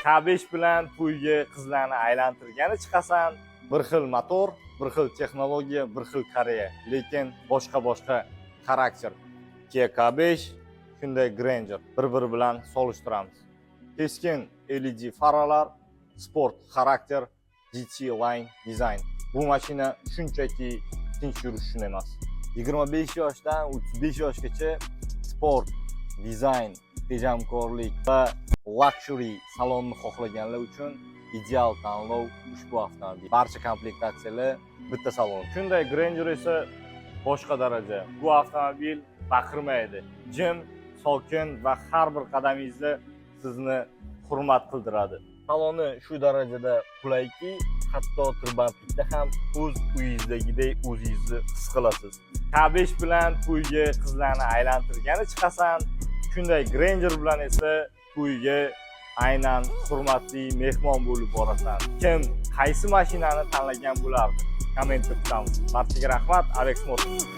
K5 bilan to'yga qizlarni aylantirgani chiqasan. Bir xil motor, bir xil texnologiya, bir xil Koreya, lekin boshqa boshqa xarakter. Kia K5, Hyundai Grandeur bir-biri bilan solishtiramiz. Keskin LED faralar, sport xarakter, GT Line dizayn. Bu mashina shunchaki tinch yurish uchun emas. 25 yoshdan 35 yoshgacha sport, dizayn, tejamkorlik va luxury salonni xohlaganlar uchun ideal tanlov ushbu avtomobil. Barcha komplektatsiyalar bitta salon. Hyundai Grandeur esa boshqa daraja. Bu avtomobil baqirmaydi. Jim, sokin va har bir qadamingizda sizni hurmat qildiradi. Saloni shu darajada qulayki, hatto tirbandlikda ham o'z uyingizdagidek o'zingizni his qilasiz. K5 bilan to'yga qizlarni aylantirgani chiqasan, Hyundai Grandeur bilan esa to'yga aynan hurmatli mehmon bo'lib borasan. Kim qaysi mashinani tanlagan bo'lardi? Kommentda kutamiz. Barchaga rahmat, Alex Motors.